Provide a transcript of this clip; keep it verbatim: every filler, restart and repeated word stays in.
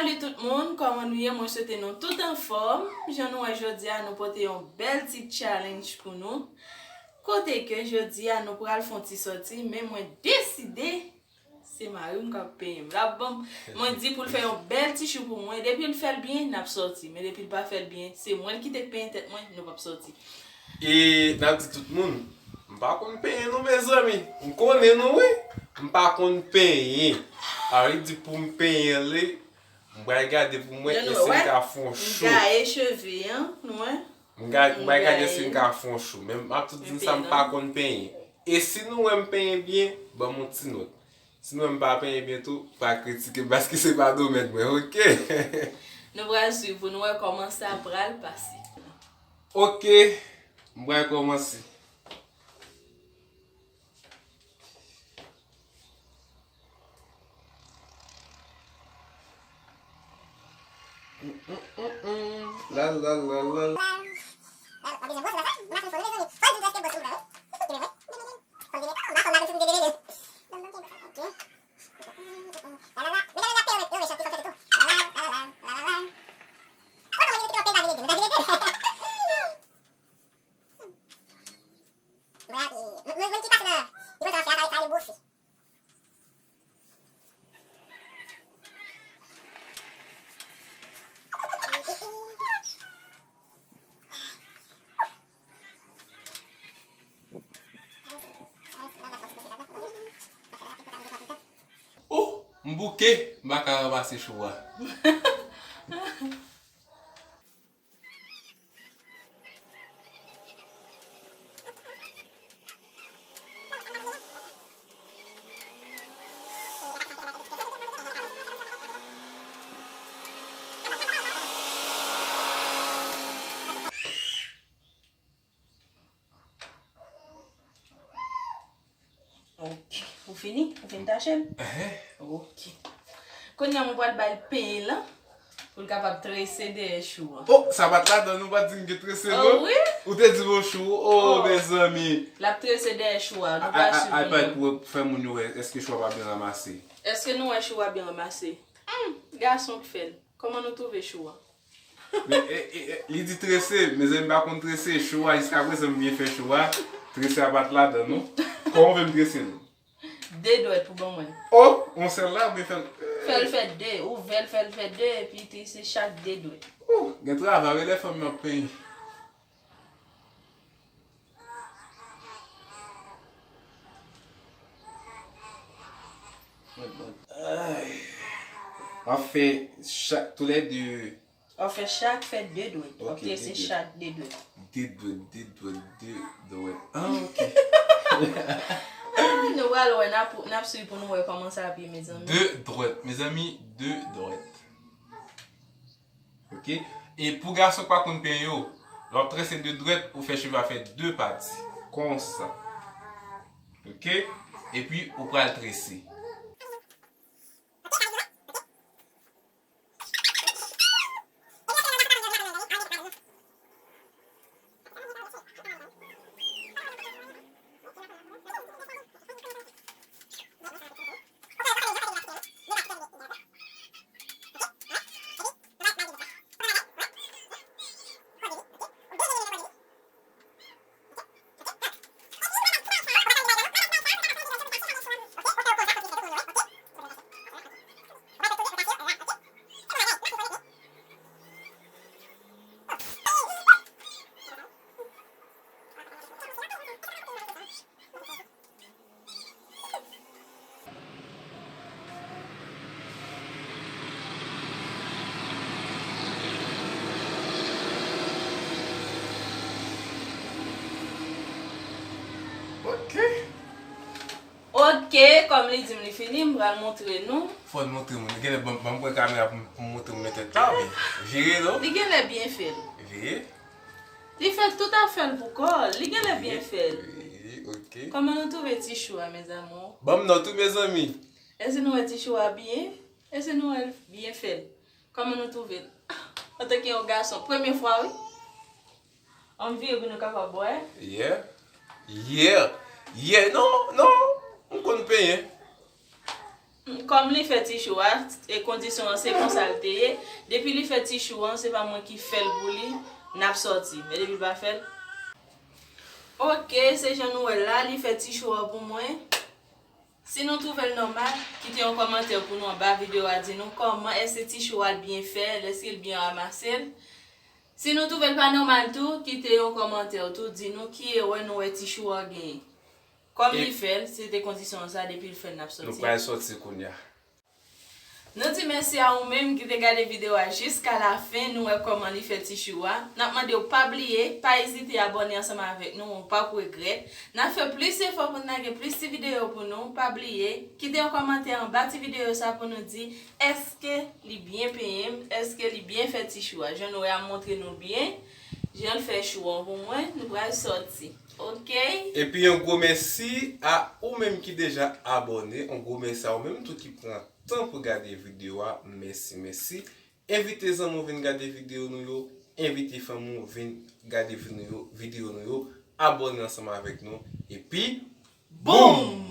Salut tout moun, kòman nou ye? Mwen swete nou tout anfòm. Jan nou wè jodi a, nou pote yon bèl ti challenge pou nou. Kote ke jodi a, nou pral fè yon ti sòti, men mwen deside, se mari m k ap penyen m. L ap ban m, mwen di pou l fè yon bèl ti chou pou mwen. Depi l fè l byen, n ap sòti. Men depi l pa fè l byen, se mwen l kite k penyen tèt mwen, nou p ap sòti. E n ap di tout moun, m pa konn penyen non, mezanmi. M konnen nou, wi. M pa konn penyen. Sa vle di pou m penyen li, m pral gade pou m wè èske m ka fè yon chou. M gaye cheve an, nou wè. M ga-, m pral gade èske m ka fè yon chou. Men m ap tou di n sa, m pa konn penyen. E si nou wè m penyen byen, ban m yon ti nòt. Si nou wè m pa penyen byen tou, pa kritike m paske se pa domèn mwen, oke? Nou pral swiv pou nou wè kòman sa pral pase. Oke, m pral kòmanse. La, la, la, la, la. Oh, m bouke, m pa ka ranmase chou a. Ok. Ou fini? Ou fin tache l? Ehe. Ok. Kounye a, mwen pral ba l penyen lan pou l kapab trese dèyè chou an. Oh, sa pa t ladan, nou pa t di n gen trese, non? Oh, wi? Ou te di m yon chou. Oh, mezanmi. L ap trese dèyè chou a. Nou pral swiv pou nou wè. Pou fè moun yo wè èske chou a pa byen ranmase. Èske nou wè chou a byen ranmase? Hmm, gason k fè l. Kòman nou twouve chou a? Men, e, e, e, li di trese, mezanmi, m pa konn trese. Chou a, jiskaprezan, m byen fè chou a. Trese a pa t ladan, non. Kòman w vle m trese l? De dwèt pou ban mwen. Oh, yon sèl la, oubyen fè l. Fè l fè de, ouvè l, fè l fè de, epi trese chak de dwèt. Oh, gen travay, wi, lè fanm yo ap penyen. Ay. W ap fè chak, toulède. W ap fè chak, fè de dwèt. W ap trese chak de dwèt. De dwèt, de dwèt, de dwèt. Ah, ok. Ah, nou pral wè, n ap, n ap swiv pou nou wè kòman sa ap ye, mezanmi. De dwèt, mezanmi, de dwèt. Ok? E pou gason k pa konn penyen yo, lè w ap trese de dwèt, ou fè cheve a fè de pati. Konsa. Ok? Epi, ou pral trese. Ok. Ok, kòm li di m li fini, m pral montre nou. Fò n montre moun. Genlè ban, ban m pran kamera pou m, pou m montre moun nan tèt la, oubyen? Vire non. Li genlè byen fè l. Vire. Li fè tout afè l pou kò l. Li genlè byen fè l. Wi, wi, ok. Kòman nou twouve ti chou a, mes amours? Ban m nòt wi, mezanmi. Èske nou wè ti chou a byen? Èske nou wè l byen fè l? Kòman nou twouve l? Antanke yon gason, premye fwa, wi. Ann vire pou nou kapab wè. Yeah. Yeah. Yeah. Non, non. M konn penyen. Kòm li fè ti chou a, e kondisyon an se konsa l te ye. Depi li fè ti chou an, se pa mwen ki fè l pou li, n ap sòti. Men depi l pa fè l. Oke, se jan nou wè l la, li fè ti chou an pou mwen. Si nou twouve l nòmal, kite yon kòmantè pou nou anba videyo a, di nou kòman, èske ti chou a l byen fèt, èske l byen ranmase l. Si nou twouve l pa nòmal tou, kite yon kòmantè tou, di nou ki erè nou wè ti chou a genyen. Kòm li fè l, se te kondisyon sa, depi l fè l n ap sòti. Nou pral sòti kounye a. Nou di mèsi a ou menm ki te gade videyo a jiska lafen, nou wè kòman li fè ti chou a. N ap mande w pa bliye, pa ezite abòne ansanm avèk nou, ou p ap regrèt. N ap fè plis efò pou n lage plis ti videyo pou nou, pa bliye, kite yon kòmantè anba ti videyo sa pou nou di, èske li byen penyen m, èske li byen fè ti chou a. Jan nou wè a montre nou byen, jan l fè chou an pou mwen, nou pral sòti. Oke? Epi yon gwo mèsi a ou menm ki deja abòne, yon gwo mèsi a ou menm tou ki pran tan pou gade videyo a, mèsi, mèsi. Envite zanmi w vin gade videyo nou yo, envite fanmi w vin gade videyo, videyo nou yo, abòne ansanm avèk nou, epi boom!